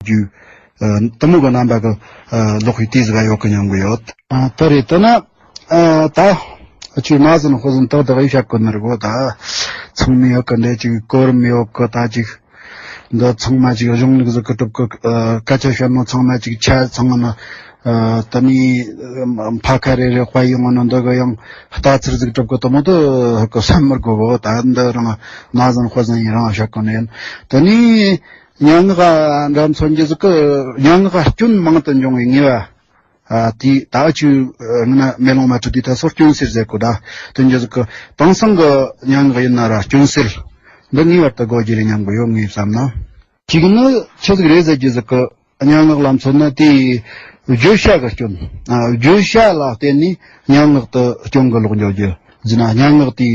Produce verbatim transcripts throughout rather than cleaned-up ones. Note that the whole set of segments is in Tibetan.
རྒྱུ། ཨ། དེ་མོ་གི་རྣམ་པ་གི། ཨ། ལོག་པའི་དུས་ཟིག་ཡོད་གི་སྙམ་གི་ཡོད། ཨ། དེ་རེད། དེ་ན། ཨ། ད་ཁྱོད་ན་ཟིན་ཧོ་ཟིན་ཏག་ཏག་ཡིན་ཤག་གི་ནི་རེད་གོ། ད་ཚང་མས་ཡོད་གི་འདྲ། ཅིག་གོ་རིམ་ཡོད་གི། ད་ཅིག་འདི་ཚང་མ་ཅིག་གཞུང་ལུགས་ཟིག་གི་གྲུབ་གི། ཨ། སྐད་ཆ་བཤད་ནོ་ཚང་མ་ཅིག་ཆ་ཚང་ན། ཨ། ད་ནི་ཕ་ཁ་རེ་རེ་དཔའ་ཡོང་ནོ་འདི་གི་ཡང་ལྟ་ཚུལ་ཟིག་གྲུབ་གི། དེ་མོ་དེ་ཧ་གི་བསམ་མི་དགོས་གོ། ད་འདི་རང་ན་ཟིན་ཧོ་ཟིན་ཡིན་རང་བཤད་གི་ནི་ཡིན། ད་ནི་སྙན་ངག་འདྲ་མཚོན་རྒྱུ་ཟིག་གི། སྙན་ངག་སྐྱོན་མང་དུ་འབྱུང་བའི་ངེས་པ། ཨ། དེ་ད་ཅིག་ཨ། ང་ན་མེ་ལོང་མ་འཁྲུལ་དུས་ད་སོ་སྐྱོན་སེལ་ཟེར་གོ། ད་དོན་རྒྱུ་ཟིག་གི་དེང་སང་གི་སྙན་ངག་ཡིན་ན་ར་སྐྱོན་སེལ་འདི་ངེས་པར་དུ་དགོས་རྒྱུ་རེད་སྙམ་གི་ཡོད། ངས་བསམ་ན། གཅིག་ནི་ཆི་ཟིག་རེད་ཟེར་རྒྱུ་ཟིག་གི། སྙན་ངག་ལ་མཚོན་ན་དེ་བརྗོད་བྱ་གི་སྐྱོན། ཨ། བརྗོད་བྱ་ལ་བརྟེན་ནས་སྙན་ངག་ཏུ་སྐྱོན་གི་ལོག་འགྱོ་རྒྱུ་ཟེར་ན། སྙན་ངག་དེ་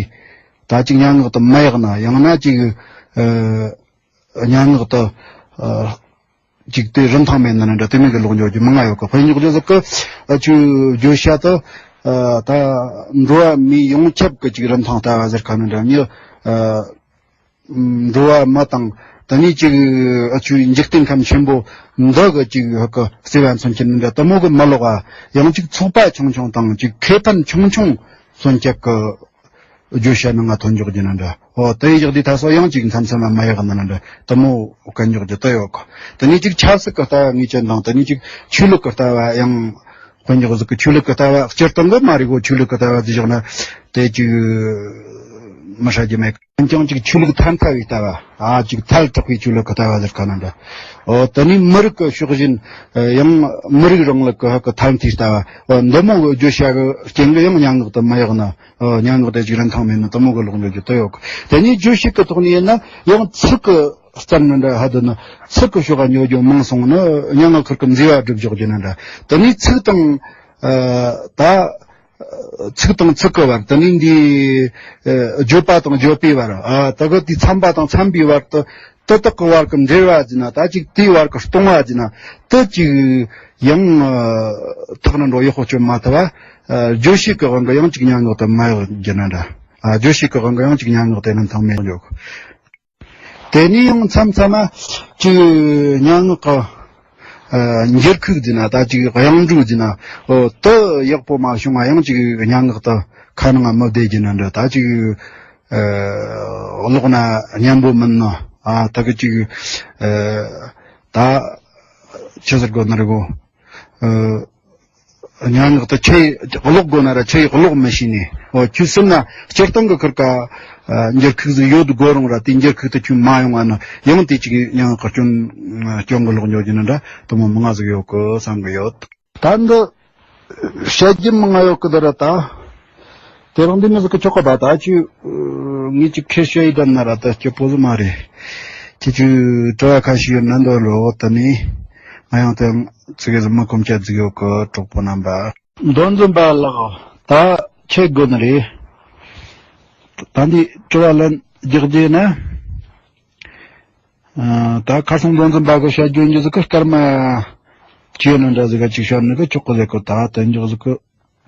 ད་ཅིག་སྙན་ངག་ཏུ་མ་ཡག་ན། ཡང་ན་ཅིག་ཨ། སྙན་ངག་ཏུ། ཨ། ཅིག་དེ་རིན་ཐང་མེད་ན་འདྲ། དེ་མིན་གི་ལོག་འགྱོ་རྒྱུ་མང་ང་ཡོད་གི། དཔེ་འཇོག་རྒྱུ་ཟིག་གི། ཨ། ཁྱོད་བརྗོད་བྱ་དེ། ཨ། ད་འགྲོ་བ་མིའི་ཡོངས་ཁྱབ་གི་ཅིག་རིན་ཐང་ལྟ་བ་ཟེར་ག་ནི་འདྲ། མྱི། ཨ། འགྲོ་བ་མི་དང་། དེ་ནས་ཅིག་ཨ། ཁྱོད་འཇིག་རྟེན་ཁམས་ཆེན་པོ་འདི་གི་ཅིག་ཧ་གི་བརྩེ་བ་མཚོན་རྒྱུ་ནི་འདྲ། དེ་མོ་གི་མི་ལོག་ཨ། ཡང་ཅིག་ཚོགས་པ་ཆུང་ཆུང་དང་ཅིག་ཁེ་ཕན་ཆུང་ཆུང་མཚོན་རྒྱུ་གི། བརྗོད་བྱ་ནང་ང་ཐོན་འཇོག་རྒྱུ་ན་འདྲ། འོ་དེ་ཡི་བཞག་དུས་ད་སོ་ཡང་ཅིག་མཚམས་མཚམས་མ་ཡག་ན་འདྲ། དེ་མོ་གན་འཇོག་རྒྱུ་དེ་ཡོད་གི། དེ་ནས་ཅིག་ཆབ་སྲིད་གི་ལྟ་བ་ངེས་ཅན་དང་། དེ་ནས་ཅིག་ཆོས་ལུགས་གི་ལྟ་བ་ཡང་། དཔེ་འཇོག་ཟིག་གི་ཆོས་ལུགས་གི་ལྟ་བ་སྤྱིར་བཏང་གི་མ་རེད་གོ། ཆོས་ལུགས་གི་ལྟ་བ་ཟིག་བཞག་ན་དེ་ཅིག་མི་ཧྲ་རྒྱུ་མེད་གི། འོན་ཀྱང་ཅིག་ཆོས་ལུགས་ཐ་མཐའ་བའི་ལྟ་བ། ཨ། ཅིག་ཐལ་དྲགས་པའི་ཆོས་ལུགས་གི་ལྟ་བ་ཟེར་ག་ན་འདྲ། འོ་དེ་ནས་མི་རིགས་གི་ཕྱོགས་ཞེན། ཡང་མི་རིགས་རིང་ལུགས་གི་ཧ་གི་ཐ་མཐའི་ལྟ་བ། འོ་འདི་མོ་གི་བརྗོད་བྱ་གི་རྐྱེན་གི་ཡང་སྙན་ངག་དེ་མི་ཡག་ན། ཨ། སྙན་ངག་དེ་ཅིག་རིན་ཐང་མེད་ན་དེ་མོ་གི་ལོག་འགྱོ་རྒྱུ་དེ་ཡོད་གི། དེ་ནས་རྗོད་བྱེད་ཀྱི་ཐོག་ནས་ཡིན་ན་ཡང་ཚིག་གི་རྩལ་ནི་འདྲ། ཧ་དེ་ནི་ཚིག་གི་ཕྱོགས་ཀ་འགྱོ་རྒྱུ་མང་སོང་ན་སྙན་ངག་ཁུར་གི་མཛེས་པ་སྒྲུབ་འཇོག་རྒྱུ་ནི་འདྲ། དེ་ནས་ཚིག་དང་། ཨ། ད་ཚིག་དང་ཚིག་གི་བར། དེ་ནས་འདི། ཨ། བརྗོད་པ་དང་བརྗོད་པའི་བར། ཨ། ད་གི་དེ་མཚན་པ་དང་མཚན་པའི་བར་དུ། དེ་དག་གི་བར་གྱི་འབྲེལ་བ་ཟེར་ན། ད་ཅིག་དེའི་བར་གྱི་སྟོང་བ་ཟེར་ན། དེ་ཅིག་ཡང་ཐག་ནི་འགྲོ་ཡག་པོ་གཅོད་མ་ཐུབ་པ། ཨ། རྗོད་བྱེད་ཀྱི་དབང་གིས་ཡང་ཅིག་སྙན་ངག་དེ་མ་ཡག་རྒྱུ་ན་འདྲ། ཨ། རྗོད་བྱེད་ཀྱི་དབང་གིས་ཡང་ཅིག་སྙན་ངག་དེ་རིན་ཐང་མེད་འགྱོ་གི། དེ་ནས་ཡང་མཚམས་མཚམས་མ་ཅིག་སྙན་ངག་གི། ཨ། འགྱུར་ཁུག་ཟེར་ན། ད་ཅིག་དབྱངས་འགྲོས་ཟེར་ན། འོ་དེ་ཡག་པོ་མ་བྱུང་བ་ཡང་ཅིག་སྙན་ངག་དེ་ཁ་ནང་མི་བདེ་རྒྱུ་ན་འདྲ། ད་ཅིག་ཨ། ཀློག་ན་སྙན་པོ་མིན་ནོ། ཨ། ད་གི་ཅིག་ཨ། ད་ཆི་ཟེར་དགོས་ནི་རེད་གོ། ཨ། སྙན་ངག་དེ་ཆི་ཀློག་དགོས་ན་ར་ཆི་ཀློག་མི་ཤེས་ནས། འོ་ཁྱོད་སེམས་ན་སྤྱིར་བཏང་གི་ཁུར་ཀ། ཨ། འགྱུར་ཁུག་ཟིག་ཡོད་དགོས་རུང་ར། དེ་འགྱུར་ཁུག་དེ་ཁྱོད་མ་ཡོང་བ་ན་ཡང་དེ་ཅིག་སྙན་ངག་གི་སྐྱོན། སྐྱོན་གི་ལོག་འགྱོ་རྒྱུ་ནི་འདྲ། དེ་མོ་མང་ང་ཟིག་ཡོད་གི་བསམ་གི་ཡོད། ད་འདི་བཤད་རྒྱུ་མང་ང་ཡོད་གི། འདི་ར་ད་དེ་རིང་འདི་མི་ཟིག་གི་ཆོག་གི་པ། ད་ཁྱོད་ངས་ཅིག་ཁེར་བཤད་ཡི་དམ་ན་ར་ད་སྐྱིད་པོ་ཟིག་མ་རེད། ཁྱེད་ཆོས་དྲི་བ་ཁ་ཤས་ཡོད་ན་འདོན་རོགས། དེ་ནས་ང་ཡང་དེ་ཙི་གེ་ཟིག་མི་གོམས་ཆ་ཟིག་ཡོད་གི། གྲོགས་པོ་རྣམ་པ། མདོ་འཛིན་པ་ལགས། ད་ཁྱེད་དགོས་ནི་རེད། ད་འདི་དྲི་བ་ལན་རྒྱག་རྒྱུ་ན། ཨ། ད་ཁ་སང་མདོ་འཛིན་པ་གི་བཤད་རྒྱུ་འདི་ཟིག་གི་སྐར་མ་བཅུ་ནང་འདྲ་ཟིག་ག་ཅིག་བཤད་ནི་གི་ཆོག་གི་ཟེར་གི། ད་དེ་འཇོག་ཟིག་གི།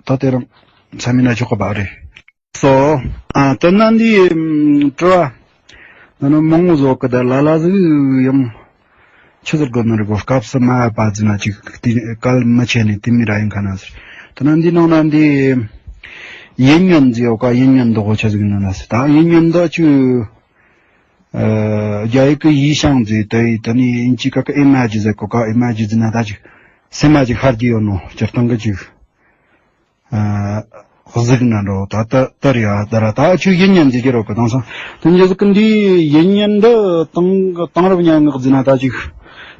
ད་དེ་རིང་མཚམས་ཡིན་ན་ཆོག་གི་པ་རེད། སོ། ཨ། དེ་ན་འདི་དྲི་བ་ན་ནི་མང་བོ་བཟོ་གི། ད་ལ་ལ་ཟིག་ཡང་ཆི་ཟེར་དགོས་ནི་རེད་གོ། སྐབས་སུ་མ་བབས་པ་ཟེར་ན་ཅིག་དེ་གལ་མི་ཆེ་ནི་དེ་མོ་ར་ཡིན་ཁ་ན་ཟེར། དེ་ན་འདི་ནང་ན་འདི་ཡིད་བརྙན་ཟེར་ཡོད་ཀ། ཡིད་བརྙན་འདི་གོ་ཆི་ཟིག་ཡིན་ན་ཟེར། ད་ཡིད་བརྙན་འདི་ཆུ། ཨ། རྒྱ་ཡིག་གི་ཡིད་བྱང་ཟེར། དེ་ཡི་དེ་ནས་དབྱིན་ཇིའི་སྐད་གི་ཨེ་མ་ཇི་ཟེར་གོ་ཀ། ཨེ་མ་ཇི་ཟེར་ན་ད་ཅིག་སེམས་མ་ཅིག་ཤར་གྱི་ཡོད་ནོ། སྤྱིར་བཏང་གི་ཅིག་ཨ། གཟིགས་ན་འགྲོ། ད་ད་ད་རེད་ཨ། ད་ར་ད་ཆུ་ཡིད་བརྙན་ཟེར་གྱི་རོགས་གི། དེང་སང་དེ་འཇོག་ཟིག་གི། འདི་ཡིད་བརྙན་འདི་དེང་དེང་རབས་སྙན་ངག་ཟེར་ན་ད་ཅིག་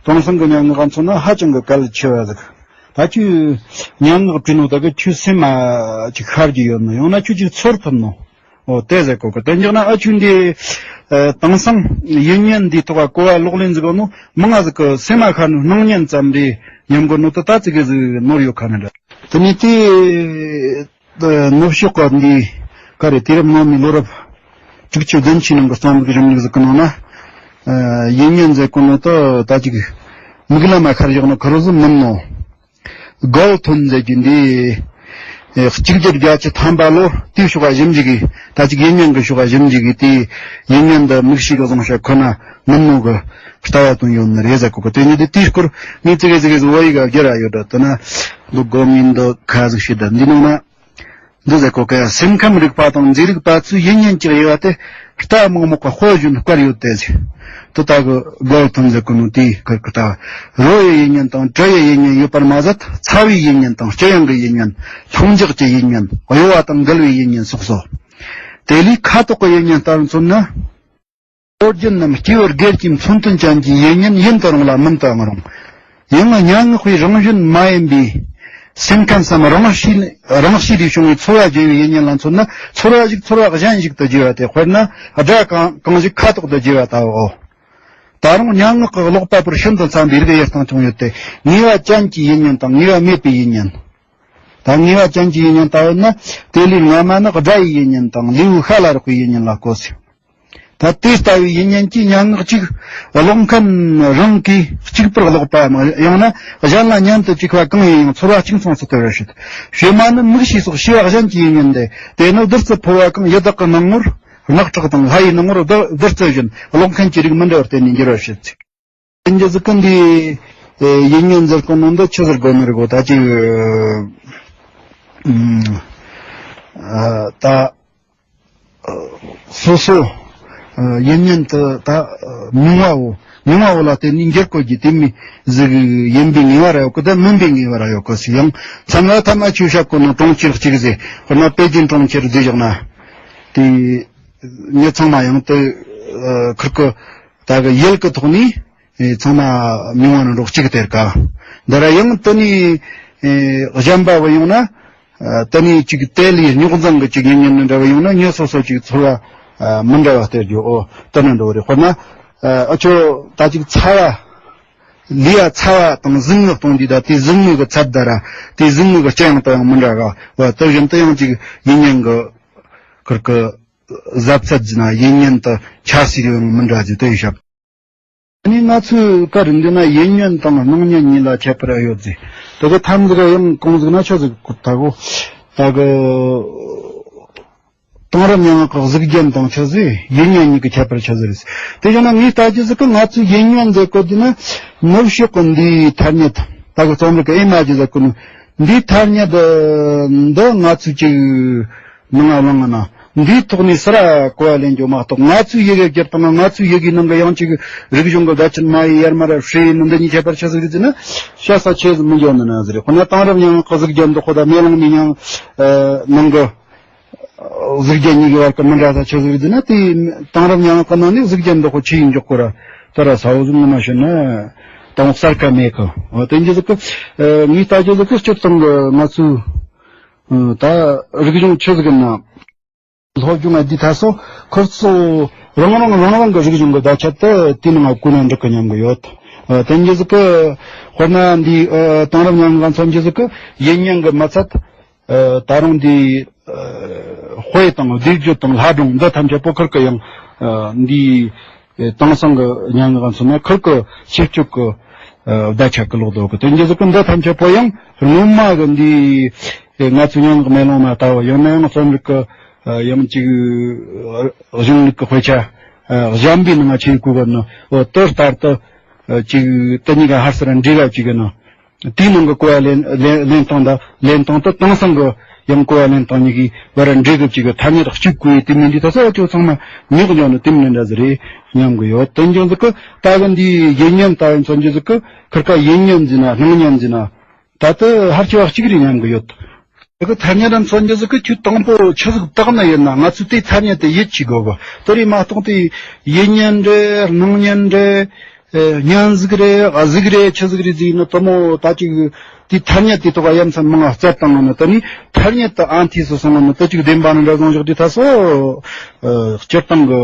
དེང་སང་གི་སྙན་ངག་མཚོན་ན་ཧ་ཅང་གི་གལ་ཆེ་བ་ཟིག་ད་ཁྱོས་སྙན་ངག་བྲིས་ནོ་ད་གི་ཁྱོད་སེམས་མ་ཅིག་ཤར་གྱི་ཡོད་ནོ། ཡང་ན་ཁྱོད་ཅིག་ཚོར་ཐུབ་ནོ། འོ་དེ་ཟེར་གོ་གི། དེ་འཇོག་ན་ཨ་ཁྱོད་འདི། ཨ། དེང་སང་ཡིད་བརྙན་འདིའི་ཐོག་ག་གོ་བ་ལོག་ལེན་ཟིག་གོ་ནོ་མང་ང་ཟིག་གི་སེམས་མ་ཤར་ནོ། སྣང་བརྙན་ཙམ་རེད་སྙམ་གོ་ནོ་དེ་ད་ཙི་གེ་ཟིག་ནོར་ཡོད་ཁ་ན་འདྲ། དེ་ནས་དེ། ཨ། ནུབ་ཕྱོགས་ག་འདི་ག་རེ། དུས་རབས་སྔོན་མའི་ལོ་རབས་དྲུག་ཅུ་བདུན་ཅུའི་ནང་གི་རྩོམ་རིག་རིང་ལུགས་ཟིག་གི་ནང་ན། ཨ། ཡིད་བརྙན་ཟེར་གོ་ནོ་ད་ད་ཅིག་མིག་ལམ་མ་ཤར་བཞག་ནོ་ཁེར་རོ་ཟིག་མིན་ནོ། གལ་ཐོན་ཟེར་རྒྱུ་འདི། ཨེ། གཅིག་བརྒྱད་བརྒྱད་ཅུ་ཐམ་པ་ལོར་དེའི་ཕྱོགས་ཀ་ཞིབ་འཇུག་གིས། ད་ཅིག་ཡིད་བརྙན་གི་ཕྱོགས་ཀ་ཞིབ་འཇུག་གིས་དེའི་ཡིད་བརྙན་འདི་མིག་ཤེས་གི་བཟུང་བྱ་ཁོ་ན་མིན་ནོ་གི་ལྟ་བ་དོན་ཡོད་ནི་རེད་ཟེར་གོ་གི། དེ་ནི་དེ་དེའི་སྐོར་ངས་ཙི་གེ་ཙི་གེ་ཟིག་བོད་ཡིག་ག་བསྒྱུར་ར་ཡོད་འདྲ། དེ་ན་འདུག་གོ། ངས་འདི་ཁ་ཟིག་བྱེད་ད། འདི་ནང་ན། འདི་ཟེར་གོ་གི། སེམས་ཁམས་རིག་པ་དང་མཛེས་རིག་པ་ཚོས་ཡིད་བརྙན་གྱི་དབྱེ་བ་དེ་རྟ་མག་མོག་གི་དཔེ་བཞིན་བཀར་ཡོད་དེ་ཟེར། དེ་ལྟ་གི་གོ་ཐོན་ཟེར་གོ་ནོ་དེའི་ཁུར་གི་ལྟ་བ། རོ་ཡི་ཡིད་བརྙན་དང་དྲི་ཡི་ཡིད་བརྙན་ཡོད་པར་མ་ཟད། ཚ་བའི་ཡིད་བརྙན་དང་ལྕི་ཡང་གི་ཡིད་བརྙན། ལྷིང་འཇགས་ཀྱི་ཡིད་བརྙན། གཡོ་བ་དང་འགུལ་བའི་ཡིད་བརྙན་སོགས་སོ། དེ་ལས་ཁ་དོག་གི་ཡིད་བརྙན་ལྟར་མཚོན་ན། སྲོལ་རྒྱུན་ནམ་སྐྱེས་བུ་སྒེར་གྱི་མཚོན་དོན་ཅན་གྱི་ཡིད་བརྙན་ཡིན་དུ་རུང་ལ་མིན་དུའང་རུང་། ཡང་སྙན་ངག་པའི་རང་བཞིན་མ་ཡིན་པའི་སེམས་ཁམས་སམ་རང་གཤིས། རང་གཤིས་ལས་བྱུང་བའི་ཚོར་བ་བརྗེ་བའི་ཡིད་བརྙན་ལ་མཚོན་ན། ཚོར་བ་ཞིག་ཚོར་བ་གཞན་ཞིག་ཏུ་བརྗེ་བ་སྟེ། དཔེར་ན་སྒྲ་གང་གང་ཞིག་ཁ་དོག་ཏུ་བརྗེ་བ་ལྟ་བུའོ། ད་རུང་སྙན་ངག་གི་ཀློག་པ་པོར་ཤིན་ཏུ་འཚམ་པའི་རིགས་དབྱེ་སྟངས་ཀྱང་ཡོད་དེ། ངེས་པ་ཅན་གྱི་ཡིད་བརྙན་དང་ངེས་པ་མེད་པའི་ཡིད་བརྙན། ད་ངེས་པ་ཅན་གྱི་ཡིད་བརྙན་ལྟ་བུ་ནི། དེ་ལས་སྔ་མ་ནི་སྒྲ་ཡི་ཡིད་བརྙན་དང་ལེའུ་ཤ་ལ་རག་པའི་ཡིད་བརྙན་ལ་གོ་ཟེར། ད་དེ་ལྟ་བུའི་ཡིད་བརྙན་གྱིས་སྙན་ངག་ཅིག་ཀློག་མཁན་རང་གིས་གཅིག་པུར་ཀློག་པའམ། ཡང་ན་གཞན་ལ་སྙན་དུ་བཅུག་པ་གང་ཡིན་ཡང་ཚོར་བ་གཅིག་མཚུངས་སུ་སྟེར་བར་བྱེད། བྱེ་མ་ནི་མིག་ཤེས་སོགས་ཤེས་པ་གཞན་གྱི་ཡིད་བརྙན་ཏེ། དེ་ནི་བདུད་རྩི་ཕོ་བ་གང་ཡི་དྭགས་ཀྱི་སྣང་ངོར། རྣག་ཁྲག་དང་ལྷ་ཡི་སྣང་ངོར་བདུད་བདུད་རྩི་བཞིན་ཀློག་མཁན་གྱི་རིགས་མི་འདྲ་བར་བརྟེན་ནས་འགྱུར་བར་བྱེད། དེ་འདྲ་ཟིག་གི་འདི་ཡིད་བརྙན་ཟེར་གོ་ནོ་འདི་ཆི་ཟེར་དགོས་ནི་རེད་གོ། ད་ཅིག་ཨ་ད་སོ་སོ་ཡིད་བརྙན་དུ་ད་མྱོང་བའོ། མྱོང་བའོ་ལ་བརྟེན་ནས་འགྱུར་དགོས་ཀྱི་དེ་མི་ཟིག་ཡིན་པའི་ངེས་པ་ར་ཡོད་གི། ད་མིན་པའི་ངེས་པ་ར་ཡོད་གི་ཟིག། ཡང་མཚམས་ལ་ཐ་མ་ཆོས་བཤད་གོ་ནོ་གྲོང་ཁྱེར་གཅིག་ཟེར། དཔེར་ན་པེ་ཅིན་གྲོང་ཁྱེར་ཟེར་བཞག་ན། དེ་མྱི་ཚང་མ་ཡང་དུ་ཁུར་གི་ད་གི་ཡུལ་གི་ཐོག་ནས། ཨེ། ཚང་མ་མྱོང་བ་ནི་འགྲོགས་གཅིག་སྟེར་ཀ། འདི་ར་ཡང་དེ་ནས་ཨེ་གཞན་པ་བུད་ཡོང་ན། ཨ། དེ་ནས་ཅིག་དེ་ལས་རྙོག་འཛིང་གི་ཅིག་ཡིད་བརྙན་ནི་འདྲ་བ་ཡོང་ན། མྱི་སོ་སོ་ཅིག་ཚོར་བ་ཨ་མི་འདྲ་བ་སྟེར་རྒྱུ། ཨོ། དེ་ནི་འགྲོ་རེད། དཔེར་ན་ཨ་ཨ་ཆོ་ད་ཅིག་ཚ་བ། ལུས་ཡ་ཚ་བ་དང་གཟུགས་ངག་གཏོང་དུས། ད་དེ་གཟུགས་ངག་གི་ཚད་ད་ར་དེ་གཟུགས་ངག་གི་སྤྱི་ཡང་དུ་ཡང་མི་འདྲ་ག་བ། དེ་བཞིན་དུ་ཡང་ཅིག་ཡིད་བརྙན་གི་ཁུར་གི་གཟབ་ཚད་ཟིན་ན་ཡིད་བརྙན་དུ་ཆ་སྲིད་ཡང་མི་འདྲ་ཟིག་དེ་ཡིན་ཤག། ཨ་ནི་ང་ཚོའི་བཀའ་རིག་འདི་ན་ཡིད་བརྙན་དང་སྣང་བརྙན་གཉིས་ལ་ཁྱད་པར་ཡོད་ཟེར། དེ་གི་ཐམ་ཟིག་ཡང་གང་ཟིག་ན་ཆོ་ཟིག་གོ་ཐ་གོ། ད་གི་དེང་རབས་སྙན་ངག་གི་གཟུགས་རྒྱན་དང་ཆོ་ཟིག་ཡིད་བརྙན་གཉིས་ཀྱི་ཁྱད་པར་ཆོ་ཟིག་རེད། དེ་བྱས་ན་ངས་ལྟ་རྒྱུ་ཟིག་གི་ང་ཚོའི་ཡིད་བརྙན་ཟེར་གོ་དུས་ན། ནུབ་ཕྱོགས་གི་འདིའི་ཐ་སྙད། ད་གི་རྩོམ་རིག་གི་ཨེ་མ་ཇི་ཟེར་གོ་ནི། འདིའི་ཐ་སྙད་འདི་ང་ཚོས་ཅིག་ནང་ང་བླངས་ན། འདིའི་ཐོག་ནས་སུ་ར་གོ་བ་ལེན་རྒྱུ་མ་གཏོགས། ང་ཚོའི་ཡི་གེ་བསྒྱུར་སྟངས། ང་ཚོའི་ཡི་གེའི་ནང་གི་ཡང་ཅིག་རིག་གཞུང་གི་བརྡ་ཆད་མ་ཡི་ཡར་མར་བསྲེས་ནི་འདི་གཉིས་ཁྱད་པར་ཆི་ཟིག་རེད་ཟེར་ན། བཤད་ས་ཆེ་ཟིག་མི་འཇོག་ནི་ན་ཟིག་རེད། དཔེར་ན་དེང་རབས་སྙན་ངག་གི་གཟུགས་རྒྱན་འདི་ཁོ་ད་མེ་ལོང་ནས་མྱང་ནང་གི་གཟུགས་རྒྱན་གཉིས་ཀྱི་བར་གྱི་མི་འདྲ་ས་ཆི་ཟིག་རེད་ཟེར་ན། དེ་དེང་རབས་སྙན་ངག་གི་ནང་ནས་གཟུགས་རྒྱན་འདི་ཁོ་ཆི་ཡིན་འཇོག་གོ་ར། ད་ར་ས་བོ་ཟིག་ངོ་མ་ཤོད་ན་དང་གསར་ཁ་མེད་གི། འོ། དེ་འདྲ་ཟིག་གི་ངས་ལྟ་རྒྱུ་ཟིག་གི་སྤྱིར་བཏང་གི་ང་ཚོའི་ད་རིག་གཞུང་ཆི་ཟིག་ཡིན་ན། སློབ་སྦྱོང་ཨ་འདི་ད་སོ་ཁོ་ཚོ་རང་རང་རང་རང་གི་རིག་གཞུང་གི་བརྡ་ཆད་དེ་དེ་ནང་ང་བཀོད་ན་འགྲིག་གི་སྙམ་གི་ཡོད། ཨ། དེ་འདྲ་ཟིག་གི། དཔེར་ན་འདི་ཨ་དེང་རབས་སྙན་ངག་མཚོན་རྒྱུ་ཟིག་གི་ཡིད་བརྙན་གི་མི་ཚད། ཨ། ད་རུང་འདི་ཨ་དཔེ་དང་སྡེབ་སྦྱོར་དང་ལྷ་སྒྲུང་འདི་ཐམས་ཅད་པོ་ཁུར་གི་ཡང་ཨ་འདི་ཨ་དེང་སང་གི་སྙན་ངག་མཚོན་ན་ཁུར་གི་ཆེ་བསྐྱོད་གི་ཨ་བརྡ་ཆད་གི་ལོག་འདུག་གི། དེ་འདྲ་ཟིག་གི་འདི་ཐམས་ཅད་པོ་ཡང་སྔོན་མ་གི་འདི་ཨ་ང་ཚོའི་སྙན་ངག་མེ་ལོང་ན་ལྟ་བུ། ཡང་ན་ཡང་རྩོམ་རིག་གི་ཡང་ཅིག་གཞུང་ལུགས་ཀྱི་དཔེ་ཆ་གཞན་པའི་ནང་ང་ཆེ་བསྐོས་པ་ནི། འོ། དེ་ལྟར་དུ་ཅིག་དེ་གཉིས་ཀ་ཧར་སར་འདྲེས་ག་ཅིག་གི་ནི། དེའི་ནང་གི་གོ་བ་ལེན་ལེན་ལེན་སྟངས་དང་ལེན་སྟངས་དེ་དེང་སང་གི་ཡང་གོ་བ་ལེན་སྟངས་གཉིས་ཀྱི་བར་འདྲེས་གི་ཅིག་གི་ཐ་སྙད་གཅིག་གོ་ཡི་དེ་མིན་འདི་ད་ས་ཅོ་ཚང་མ་ཉོག་ཉོག་ནི་དེ་མིན་འདྲ་ཟིག་རེད་སྙམ་གི་ཡོད། དེ་འཇོག་ཟིག་གི་ད་གི་འདི་ཡིད་བརྙན་ལྟ་བུ་མཚོན་རྒྱུ་ཟིག་གི་ཁུར་ཁ་ཡིད་བརྙན་ཟེར་ན་སྣང་བརྙན་ཟེར་ན། ད་ལྟ་ཧར་ཆེ་བ་གཅིག་རེད་སྙམ་གི་ཡོད། དེ་གི་ཐ་སྙད་དང་མཚོན་རྒྱུ་ཟིག་གི་ཁྱོད་དང་པོ་ཆི་ཟིག་བཏགས་ནི་ཡིན་ན། ང་ཚོས་དེའི་ཐ་སྙད་དེ་ཡིད་ཆེས་དགོས་གི། དེ་རེད་མ་གཏོགས་དེ་ཡིད་བརྙན་རེད། སྣང་བརྙན་རེད། ཨེ། བརྙན་ཟིག་རེད། གཟུགས་རེད། ཆི་ཟིག་རེད་ཟེར་ནི་དེ་མོ་ད་ཅིག་དེའི་ཐ་སྙད་དེ་ཐོག་ཡ་མཚན་མང་ང་བསྩལ་བཏང་ནི། དེ་ནི་ཐ་སྙད་དེ་ཨ་འཐས་སུ་སོང་ནི་དེ་ཅིག་བདེན་པ་ནི་འདྲ་བཟོ་འཇོག་དེ་ད་སོ། ཨེ། སྤྱིར་བཏང་གི་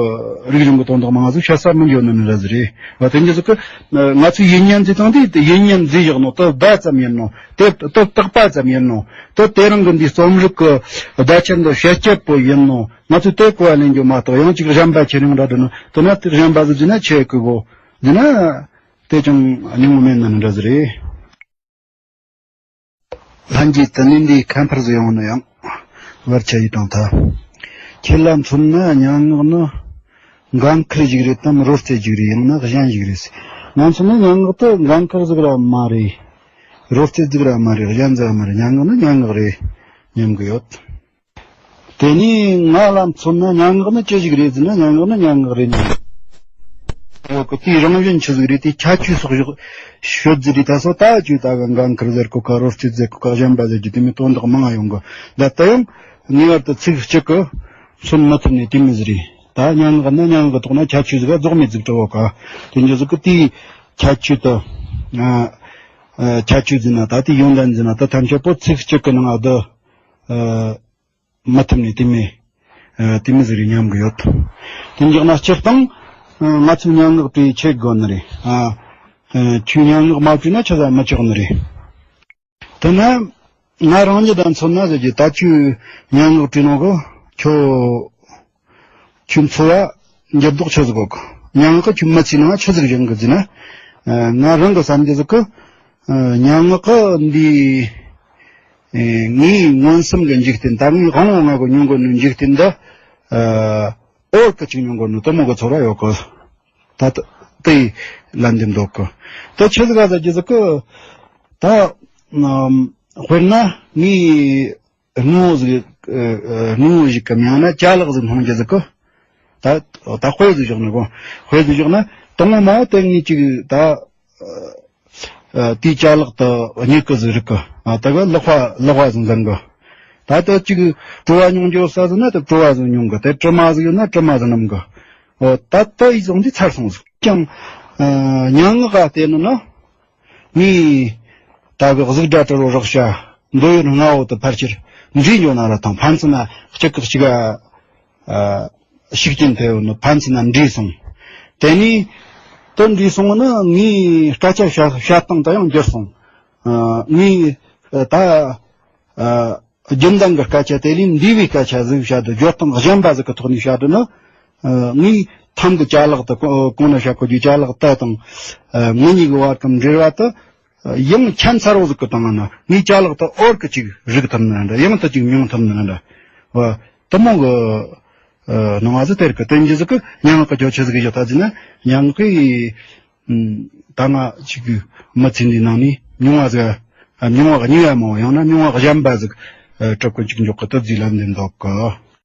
རིག་གཞུང་གི་དོན་དག་མང་ང་ཟིག་བཤད་ས་མི་འགྱོ་ནི་ནི་འདྲ་ཟིག་རེད། བ་དེ་འདྲ་ཟིག་གི་ང་ཚོས་ཡིད་བརྙན་ཟེར་སྟངས་དེ་ཡིད་བརྙན་ཟེར་བཞག་ནོ་དེ་བརྡ་ཙམ་ཡིན་ནོ། དེ་དེ་བཏགས་པ་ཙམ་ཡིན་ནོ། དེ་དེ་རིང་གི་འདི་རྩོམ་རིག་གི་བརྡ་ཆད་འདི་བཤད་སྤྱོད་པོ་ཡིན་ནོ། ང་ཚོས་དེ་གོ་བ་ལེན་རྒྱུ་མ་གཏོགས་ཡང་ཅིག་གཞན་པ་ཁྱེད་རང་འདྲ་འདྲ་ནོ། དེ་ན་དེ་གཞན་པ་ཟིག་ཟེར་ན་ཆེ་གི་གོ་ཟེར་ན་དེ་ཅང་སྙིང་མོ་མེད་ནི་འདྲ་ཟིག་རེད། ལྷན་རྒྱས་དུ་ནི་འདིའི་ཁ་འཕར་ཟིག་ཡོང་ནི་ཡང་བར་ཆད་ཡིད་དང་ཐ། ཁྱེད་ལ་མཚོན་ན་སྙན་ངག་ནི་འགན་ཁུར་ཞིག་རེད་དམ་རོལ་རྩེད་ཞིག་རེད་ཡང་ན་གཞན་ཞིག་རེད། ང་མཚོན་ན་སྙན་ངག་དེ་འགན་ཁུར་ཟིག་ར་མ་རེད། རོལ་རྩེད་ཟིག་ར་མ་རེད། གཞན་ཟིག་ར་མ་རེད། སྙན་ངག་ནི་སྙན་ངག་རེད་སྙམ་གི་ཡོད། དེ་ནས་ང་ལ་མཚོན་ན་སྙན་ངག་ནི་ཅི་ཞིག་རེད་ཟེར་ན། སྙན་ངག་ནི་སྙན་ངག་རེད་སྙམ་གི་ཡོད་གི། དེའི་རང་བཞིན་ཆི་ཟིག་རེད། དེའི་ཁྱད་ཆོས་སོགས་ཞོག་ཤོད་ཟིག་རེད། ད་སོ་ད་ཅུ་ད་ག་འགན་ཁུར་ཟེར་གོ་ག་རོལ་རྩེད་ཟེར་གོ་ག་གཞན་པ་ཟེར་རྒྱུ་དེ་མོ་དོན་དག་མང་ང་ཡོང་གི། ད་ལྟ་ཡང་ངེས་པར་དུ་ཚིག་གཅིག་གི་མཚོན་མི་ཐུབ་ནས་དེ་མོ་ཟིག་རེད། ད་སྙན་ངག་ནི་སྙན་ངག་གི་ཐོག་ན་ཁྱད་ཆོས་ཟིག་རྫོགས་མེད་ཟིག་བྲི་བོ་ག་དེ་འཇོག་ཟིག་གི། དེའི་ཁྱད་ཆོས་དུ་ཨ་ཨ་ཁྱད་ཆོས་ཟིན་ན་ད་དེའི་ཡོན་ཏན་ཟིན་ན་ད་ཐམས་ཅད་པོ་ཚིག་གཅིག་གི་ནང་ང་བསྡུ་ཨ་མི་ཐུབ་ནས་དེ་མོ་ཨ་དེ་མོ་ཟིག་རེད་སྙམ་གི་ཡོད། དེ་འཇོག་ན་སྤྱིར་བཏང་ཨ་ང་ཚོས་སྙན་ངག་དེ་ཆེད་དགོས་ནི་རེད། ཨ་ཨ་ཁྱོས་སྙན་ངག་མ་བྲིས་ན་ཆི་ཟིག་མི་ཆོག་ནི་རེད། དེ་ན་ང་རང་ཉིད་ལ་མཚོན་ན་ཟེར་རྒྱུ། ད་ཁྱོས་སྙན་ངག་བྲིས་ནོ་གི་ཁྱོད་ཁྱོད་འཚོ་བ་འགྱུར་ལྡོག་ཆི་ཟིག་གོ་གི། སྙན་ངག་གི་ཁྱོད་མི་ཚེའི་ནང་ཆི་ཟིག་བྱུང་གི་ཟེར་ན། ཨ་ང་རང་གི་བསམ་རྒྱུ་ཟིག་གི། ཨ་སྙན་ངག་གི་འདི་ཨེ་ངའི་མངོན་སུམ་གི་འཇིག་རྟེན། ད་ངའི་དབང་བོ་ལྔ་གི་མྱོང་གོ་ནོ་འཇིག་རྟེན་འདི་ཨ་འོར་གི་ཅིག་མྱོང་གོ་ནོ་དེ་མོ་གི་ཚོར་བ་ཡོད་གི། ད་ད་དེ་ལན་འདེབས་འདོད་གི། ད་ཆི་ཟིག་ག་ཟེར་རྒྱུ་ཟིག་གི། ད་ཨམ་དཔེར་ན་ངའི་དངོས་པོ་ཟིག་ཨ་ཨ་དངོས་པོ་ཞིག་གི་མིང་ན་ཅ་ལག་ཟིག་སྣང་རྒྱུ་ཟིག་གི། ད་ད་དཔེ་ཟིག་བཞག་ནི་གོ། དཔེ་ཟིག་བཞག་ན་དང་པོ་མ་དེ་ངས་ཅིག་ད་ཨ་ཨ་དེའི་ཅ་ལག་ད་སྨྱུ་གུ་ཟིག་རིག་གི། ཨ་ད་གི་ལག་པ་ལག་པ་ཟིག་འཛིན་གི། ད་ད་ཅིག་བྲོ་བ་མྱོང་རྒྱུ་ས་ཟིག་ན་ད་བྲོ་བ་ཟིག་མྱོང་གི། ད་དྲི་མ་ཟིག་ཡོད་ན་དྲི་མ་ཟིག་སྣོམ་གི། འོ་ད་ད་ཡི་ཟུང་འདི་ཚར་སོང་ཟིག་ཀྱང་ཨ་སྙན་ངག་ག་བལྟས་ནི་ན། ངས་ད་གི་གཟུགས་སྒྲ་དྲི་རོ་རེག་བྱ་འདོད་ཡོན་ལྔ་བོ་དེ་ཕལ་ཆེར་འདྲེས་འགྱོ་ན་ར་ཐང་། ཕན་ཚུན་ན་གཅིག་གི་གཅིག་ག་ཨ་ཤུགས་རྐྱེན་ཐེབས་ཡོད་ནི་ཕན་ཚུན་ན་འདྲེས་སོང་། དེ་ནས་དེ་འདྲེས་སོང་ནི་ངའི་སྐད་ཆ་བཤད་བཤད་སྟངས་དེ་ཡང་འགྱུར་སོང་། ཨ་ངས་ད་ཨ་རྒྱུན་ལྡན་གྱི་སྐད་ཆ་དེ་ལས་འདས་པའི་སྐད་ཆ་ཟིག་བཤད་དུ། སྦྱོར་སྟངས་གཞན་པ་ཟིག་གི་ཐོག་ནས་བཤད་དུ་ན། ཨ་ངས་ཐམ་གི་ཅ་ལག་དེ་གོང་གོང་ན་བཤད་གོ་རྒྱུ་ཅ་ལག་དེ་དང་ཨ་མི་གཉིས་ཀྱི་བར་གྱི་འབྲེལ་བ་དེ་ཡང་ཁྱད་མཚར་བོ་ཟིག་གི་སྟེང་ན། ངས་ཅ་ལག་དེ་འོར་གི་ཅིག་རིག་ཐུབ་ནི་འདྲ། ཡང་དེ་ཅིག་མྱོང་ཐུབ་ནི་འདྲ། བ་དེ་མོ་གི་ཨ་སྣང་བ་ཟིག་སྟེར་གི། དེ་འདྲ་ཟིག་གི་སྙན་ངག་གི་ཁྱད་ཆོས་ཟིག་ཡོད། ད་ཟེར་ན་སྙན་ངག་གི་ཨ་ད་ང་ཅིག་གི་མི་ཚེ་འདིའི་ནང་ནས་མྱོང་བ་ཟིག་ཨ་མྱོང་བ་གཉིས་ཡ་མོ་ཡང་ན་མྱོང་བ་གཞན་པ་ཟིག་ཨ་གྲུབ་གི་ཅིག་འཇོག་གི། དེ་ཟིག་ལན་འདེབས་འདོད་གི།